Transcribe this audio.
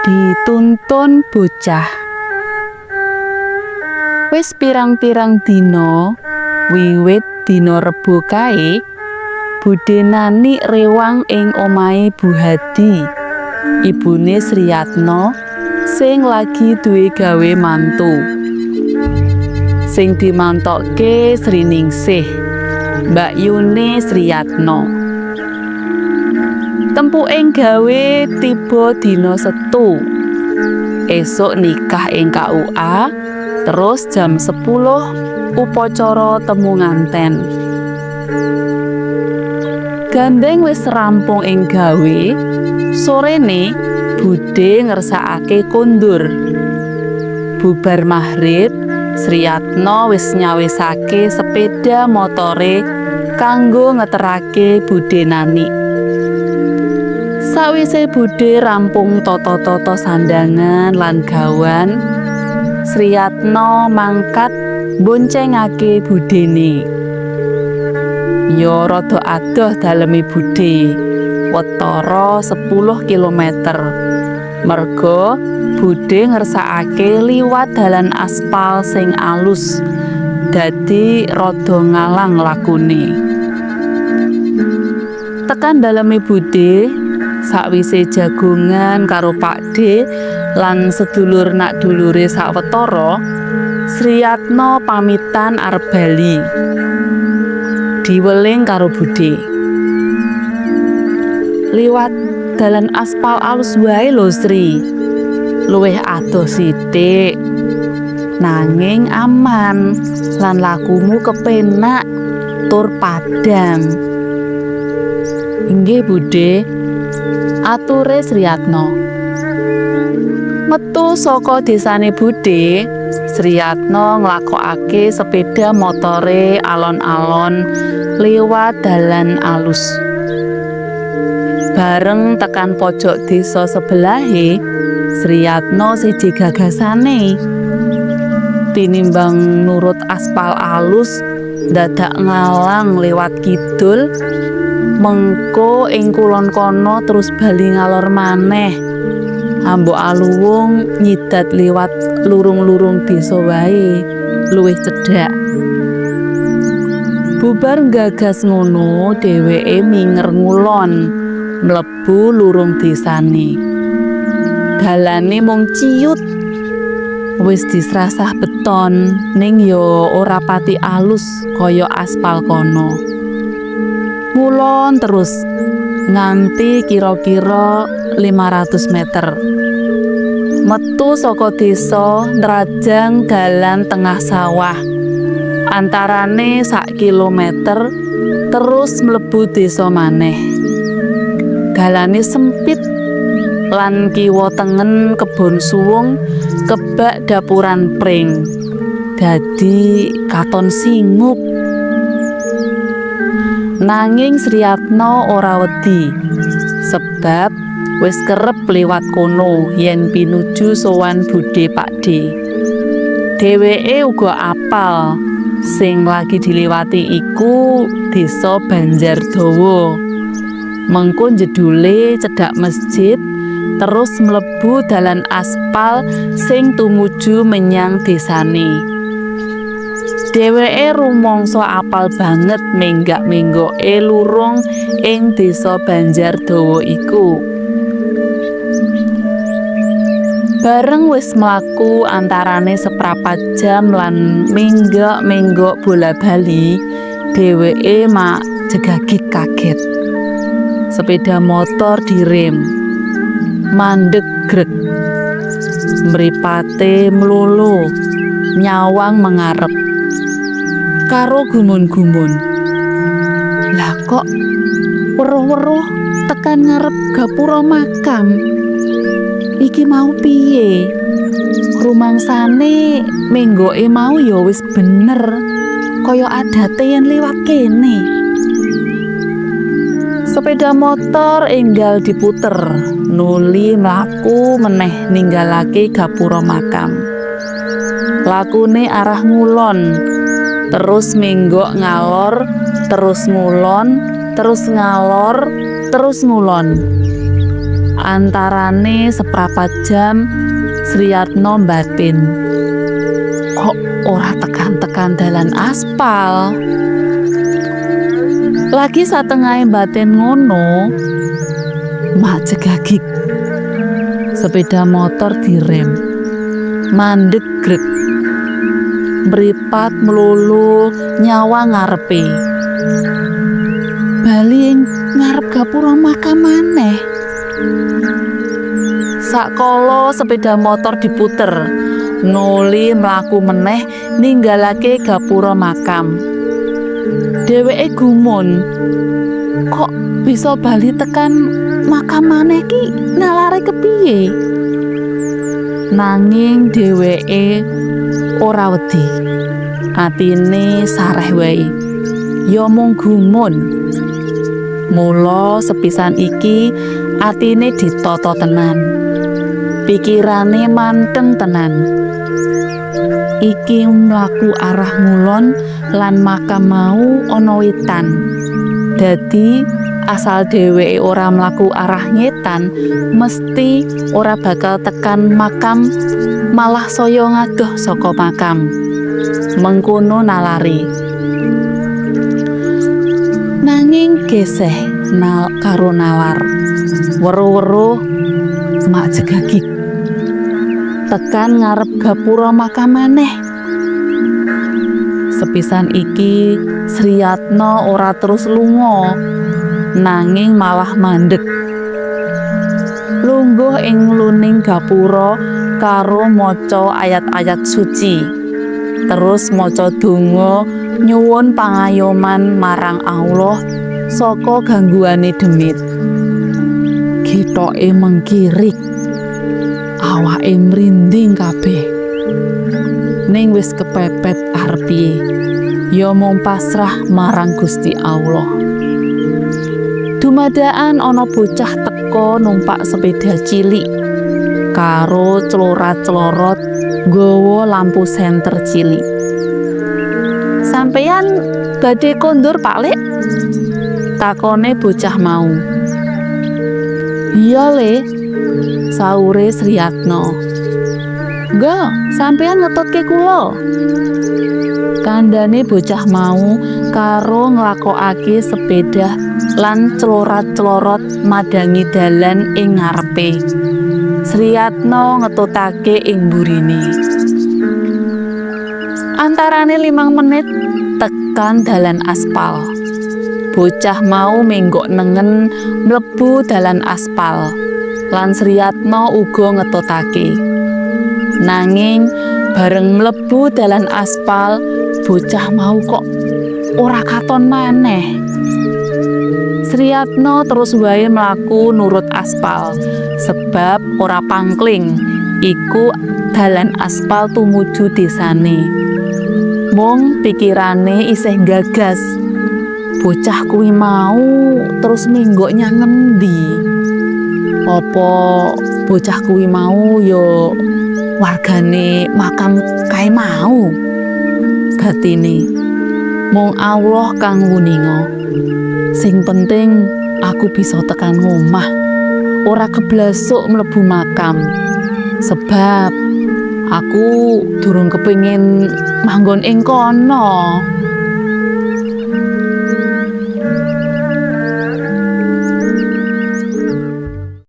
Dituntun bocah. Wis pirang-pirang dina wiwit dina Rebo kae, Budhe Nani rewang ing omahe Bu Hadi, ibune Sriyatno sing lagi duwe gawe mantu. Sing dimantokke Sri Ningsih, mbakyune Sriyatno. Tempuking gawe tiba dina Setu. Esuk nikah ing KUA, terus jam 10 upacara temu nganten. Gandeng wis rampung ing gawe, sorene Budhe ngersakake kondur. Bubar maghrib, Sriyatno wis nyawisake sepeda motore kanggo ngeterake Budhe Nani. Sawise Budhe rampung tata-tata sandangan lan gawan, Sriyatno mangkat boncengake budhene. Ya rada adoh daleme budhe, watara 10 kilometer. Merga budhe ngersakake liwat dalan aspal sing alus, dadi rada ngalang lakune. Tekan daleme budhe, sakwise jagongan karo Pakdhe lan sedulur nak dulure sawetara, Sriyatno pamitan arep bali. Diweling karo budhe. Liwat dalan aspal alus wae lho, Sri. Luwih adoh sithik. Nanging aman lan lakumu kepenak tur padang. Inggih, Budhe, ature Sriyatno. Metu saka desane Budhe, Sriyatno nglakokake sepeda motore alon-alon liwat dalan alus. Bareng tekan pojok desa sebelahe, Sriyatno siji gagasane. Tinimbang nurut aspal alus dadak ngalang lewat kidul, mengko ing kulon kono terus bali ngalor maneh. Ambok aluwung nyidat liwat lurung-lurung desa wae, luwih cedhak. Bubar nggagas ngono, dheweke minger ngulon, mlebu lurung desane. Dalane mung ciut. Wis disrasah beton, ning ya ora pati alus kaya aspal kono. Ngulon terus nganti kira-kira 500 meter. Metu saka desa nrajang dalan tengah sawah. Antarane sak kilometer terus mlebu desa maneh. Dalane sempit lan kiwa tengen kebon suwung kebak dapuran pring. Dadi katon singup. Nanging Sriyatno ora wedi, sebab wis kerep liwat kono yen pinuju sowan Budhe Pakdhe. Dheweke uga apal sing lagi diliwati iku Desa Banjardawa. Mengko njedule cedhak masjid terus mlebu dalan aspal sing tumuju menyang desane. Dheweke rumangsa apal banget menggak-menggoke lurung ing Desa Banjardawa iku. Bareng wis mlaku antarane seprapat jam lan menggak-menggok bola-bali, dheweke mak jegagik kaget. Sepeda motor direm. Mandek grek. Mripate mlolo, nyawang mengarep. Karo gumun-gumun. Lah kok weruh-weruh tekan ngarep gapura makam. Iki mau piye? Rumangsane menggoke mau ya wis bener. Kaya adate yen liwat kene. Sepeda motor enggal diputer, nuli mlaku meneh ninggalake gapura makam. Lakune arah ngulon, terus menggok ngalor, terus ngulon, terus ngalor, terus ngulon. Antarane seprapat jam Sriyatno mbatin. Kok ora tekan-tekan dalan aspal? Lagi satengahe batin ngono, mak jegagik. Sepeda motor direm. Mandek grek. Mripat mlulu nyawang ngarepe. Bali ing ngarep gapura makam maneh. Sakala sepeda motor diputer, nuli mlaku meneh ninggalake gapura makam. Dheweke gumun, kok bisa bali tekan makam maneh ki nalare kepiye? Nanging dheweke ora wedi. Atine sareh wae. Ya mung gumun. Mula sepisan iki atine ditata tenan. Pikirane manteng tenan. Iki mlaku arah ngulon lan makam mau ana wetan. Dadi asal dheweke ora mlaku arah ngetan, mesti ora bakal tekan makam, malah saya ngadoh saka makam. Mengkono nalare. Nanging geseh nal karo nalar. Weruh-weruh mak jegagik. Tekan ngarep gapura makam maneh. Sepisan iki Sriyatno ora terus lunga, nanging malah mandek. Lungguh ing luning gapura karo maca ayat-ayat suci. Terus maca donga nyuwun pangayoman marang Allah saka gangguane demit. Gitoke mengkirik. Awake mrinding kabeh. Ning wis kepepet arep piye? Ya mung pasrah marang Gusti Allah. Dumadakan ana bocah teka numpak sepeda cilik karo clorat-clorot nggawa lampu senter cilik. "Sampeyan badhe kondur, Pak Lek?" takone bocah mau. "Iya, Le," saure Sriyatno. "Nggo, sampeyan ngetutke kula," kandhane bocah mau karo nglakokake sepeda lan clorat-clorot madangi dalan ing ngarepe. Sriyatno ngetutake ing burine. Antarane 5 menit tekan dalan aspal. Bocah mau menggok nengen mlebu dalan aspal. Lan Sriyatno uga ngetutake. Nanging bareng mlebu dalan aspal, bocah mau kok ora katon maneh. Sriyatno terus wae mlaku nurut aspal, sebab ora pangkling iku dalan aspal tumuju desane. Mung pikirane isih gagas. Bocah kuwi mau terus menggok nyang ngendi? Apa bocah kuwi mau yo wargane makam kae mau? Gatine mung Allah kang wuninga. Sing penting aku bisa tekan ngomah, ora keblasuk mlebu makam. Sebab aku durung kepingin manggon ing kono.